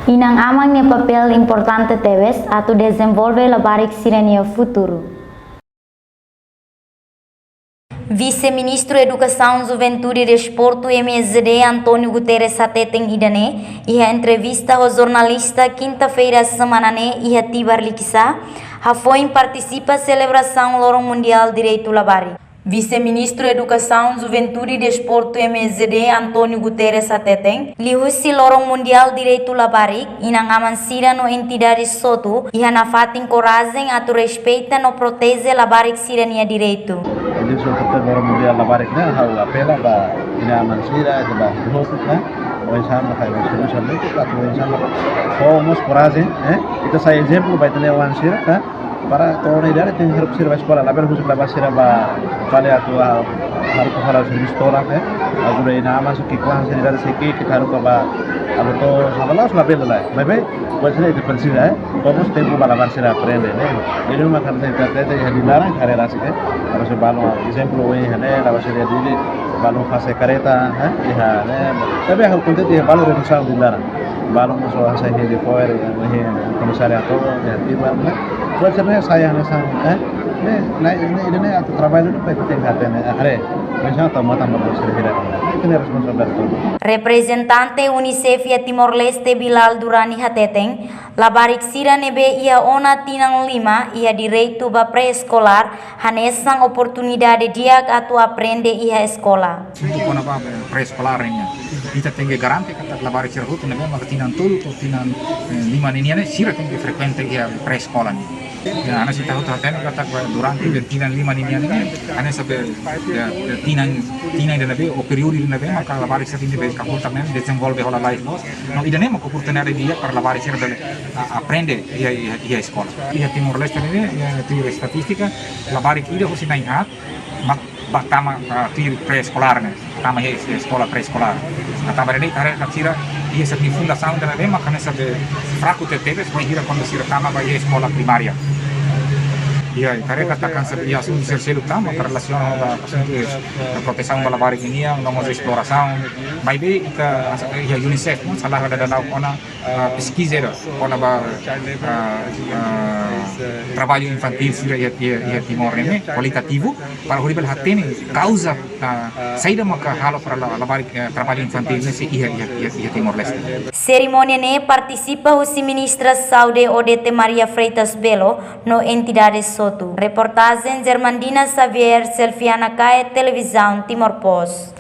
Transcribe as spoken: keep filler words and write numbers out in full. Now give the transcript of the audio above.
Inan-aman nia papél importante tebes atu dezenvolve labarik sira-nia futuru. Vise-Ministru Edukasaun, Juventude, Desportu, M J D, António Guterres hateten ida-ne'e iha entrevista ho jornalista kinta-feira semana ne'e iha Tibar Likisá, hafoin partisipa selebrasaun Loron Mundiál Direitu Labarik. Vise-Ministru Edukasaun, Juventude, Desportu, M J D, António Guterres hateten, liuhusi Loron Mundiál Direitu Labarik, inan-aman sira no entidade hotu iha nafatin korajen atu respeita no proteje labarik sira-nia direitu. Jadi, so, proteje Loron Mundiál Labarik ne'e, ha'u apela ba inan-aman sira, ba hotu, eh, oinsá mak ha'u solusaun ne'e, atu oinsá mak ho mós korajen, eh, ita sai ezemplu ba ita-nia oan sira, eh, para to'o ona idade tenke haruka sira ba eskola, labele husik labarik sira ba fali atu, ah, haruka fali servisu torak, eh. Ajuda inan-aman sira ki'ik-oan sira idade sei ki'ik, ita haruka ba atu to'o, halo la'ós labele lai. Maibé, buat sira ita presiza, eh. Fokus tempu ba labarik sira aprende, ne'e. Jadi, uma kan sira aprende iha di'ak laran, karreira sira, eh. Harus balun, ezemplu, eh, ne'e, labarik sira Dili, balun fase kareta, eh, iha, ne'e. Tapi ha'u kontente iha balun redusaun di'ak laran. Balun mós hasai hili fo'er, iha komisariadu, iha Tibar, ne'e. Buat sira-ne'e sai hanesan, eh, ne'e, ne'e, ne'e, ne'e, atu traballu ne'e, pai, tenke hatene, eh, haree, misalnya, tau matan ba buat sira-ne'e. Ita-nia responsabilidade hotu. Reprezentante UNICEF iha Timor-Leste, Bilal Durrani, hateten, labarik sira ne'ebé iha ona tinan lima iha direitu ba pré-eskolár, hanesan oportunidade di'ak atu aprende iha eskola. Untuk kona-ba pré-eskolár nian, ita tenke garante katak labarik sira hotu ne'ebé maka tinan tolu to'o tinan, eh, lima ninian ne'e, sira tenke frekuente iha pré-eskola nian. Ya, hanesan ita hotu hatene katak durante be tinan lima ninian ne'e, hanesan be, ya, be tinan, tinan ida ne'ebé, ou períodu ida ne'ebé maka labarik sira ne'ebé kakutak ne'e dezenvolve hola lais loos. No ida-ne'e maka oportunidade di'ak para labarik sira bele, ah, aprende iha, iha, iha eskola. Iha Timor-Leste ne'e, iha tuir estatístika, labarik ida husi na'in haat mak bá tama, ah, tuir pré-eskolár ne'e, tama iha es-, eskola pré-eskolár. Nah, tanba ne'e ita haree katak sira iha sira-nia fundasaun ida ne'ebé maka hanesan be fraku tebetebes, bainhira kuandu sira tama ba iha eskola primária. Iha, ita haree katak hanesan be iha asuntu sira seluk tama, maka relasiona ho asuntu, eh, protesaun ba labarik nian, no mós esplorasaun. Maibé ita, iha UNICEF, no, sala dada nau ona, ah, peskiza ida kona-ba, ah, ah, traballu infantíl sira iha, iha, iha Timor ne'e, kualitativu, para hodi bele hatene kauza, ah, saida maka halo para la-, labarik, eh, traballu infantíl ne'e sei iha, iha, iha, iha Timor-Leste. Serimónia ne'e partisipa husi Ministra Saúde Odete Maria Freitas Belo no entidade hotu. Reportajen Germandina Xavier, Selfiana Kae, Televizaun Timor Post.